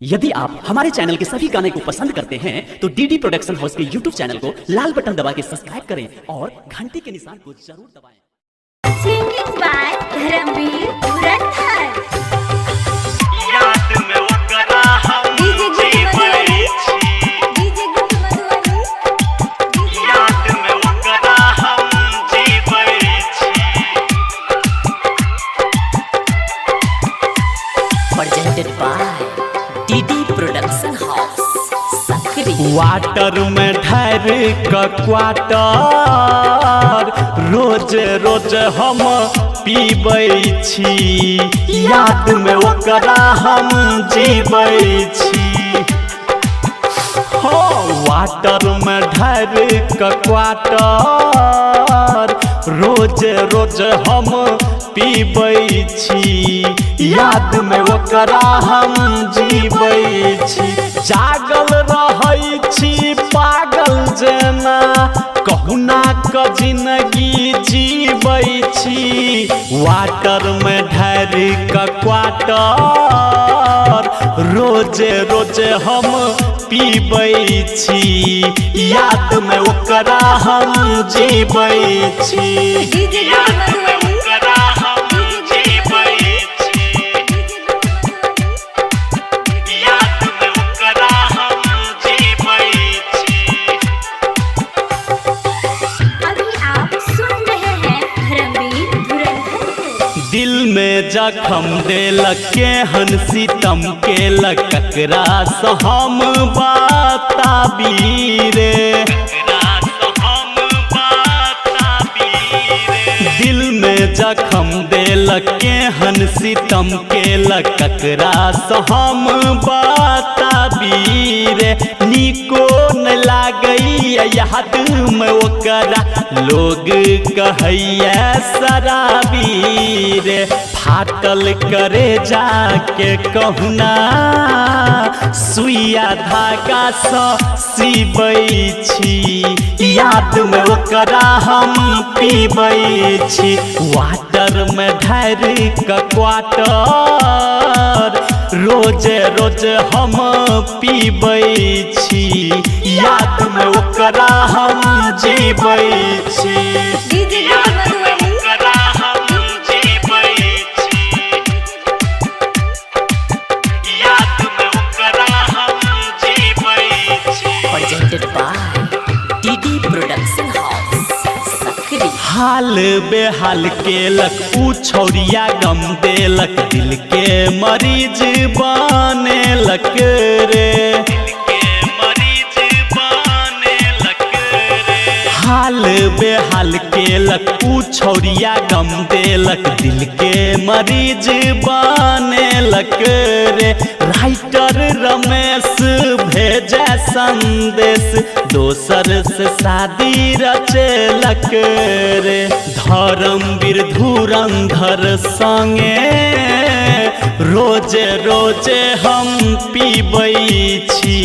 यदि आप हमारे चैनल के सभी गाने को पसंद करते हैं तो डीडी प्रोडक्शन हाउस के यूट्यूब चैनल को लाल बटन दबा के सब्सक्राइब करें और घंटी के निशान को जरूर दबाएं। Singing by Dharmveer Dhurandhar. याद में ओकरा हम DJ Guddu जीबै मधुबनी। छी। DJ Guddu Madhubani. DJ याद में ओकरा हम जीबै छी। Presented by DD Production House, Sakri. Water में ढार क क्वार्टर रोज रोज हम पीबै छी। याद में ओकरा हम जीबै छी। हो वाटर में ढार क क्वार्टर रोज रोज हम पीबै छी। याद में ओकरा हम जीबै छी। जागल रहै छी पागल जेना, कहुना क जिंदगी जीबै छी। वाटर में ढार क क्वार्टर रोज रोज हम पीबै छी। याद में ओकरा हम जीबै छी। DJ Guddu Madhubani. ओकरा हम जीबै छी। DJ Guddu Madhubani. याद में ओकरा हम जीबै छी। अभी आप सुन रहे हैं धर्मवीर धुरंधर को। दिल में जखम देलक केहन सितम केलक, ककरा से हम बताबी रे। दिल में जखम देलक केहन सितम केलक, ककरा से हम बताबी रे। निको न लागैया याद में ओकरा, लोग कहैया शराबी रे। फाटल करे जाके कहुना सुइया धागा सँ सिबै छी। याद में ओकरा हम पीबै छी। वाटर में ढार क क्वार्टर रोज रोज हम पीबै छी। याद में ओकरा हम जीबै छी। DJ Guddu Madhubani. ओकरा हम जीबै छी। याद में ओकरा हम जीबै छी। Presented by DD Production House, Sakri. हाल बेहाल केलक उ छौरिया, गम देलक, दिल के मरीज बनेलक रे। हाल बेहाल केलक उ छौरिया, गम देलक, दिल के मरीज बनेलक रे। राइटर रमेश भेजे संदेश, दोसर से शादी रचेलक रे। धर्मवीर धुरंधर संगे रोज रोज हम पीबै छी।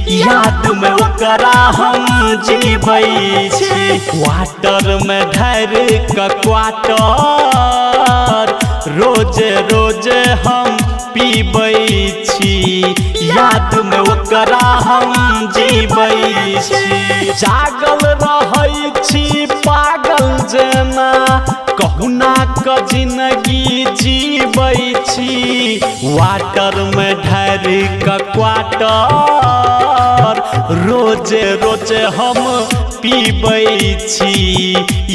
याद में ओकरा हम जीबै छी। वाटर में ढार क क्वार्टर रोज रोज हम पीबै छी। याद में ओकरा हम जीबै छी। जागल रहै छी पागल जेना, कहुना क जिंदगी जीबै छी। वाटर में ढार क क्वार्टर रोज रोज हम पीबै छी।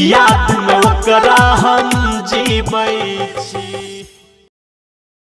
याद में ओकरा हम जीबै छी।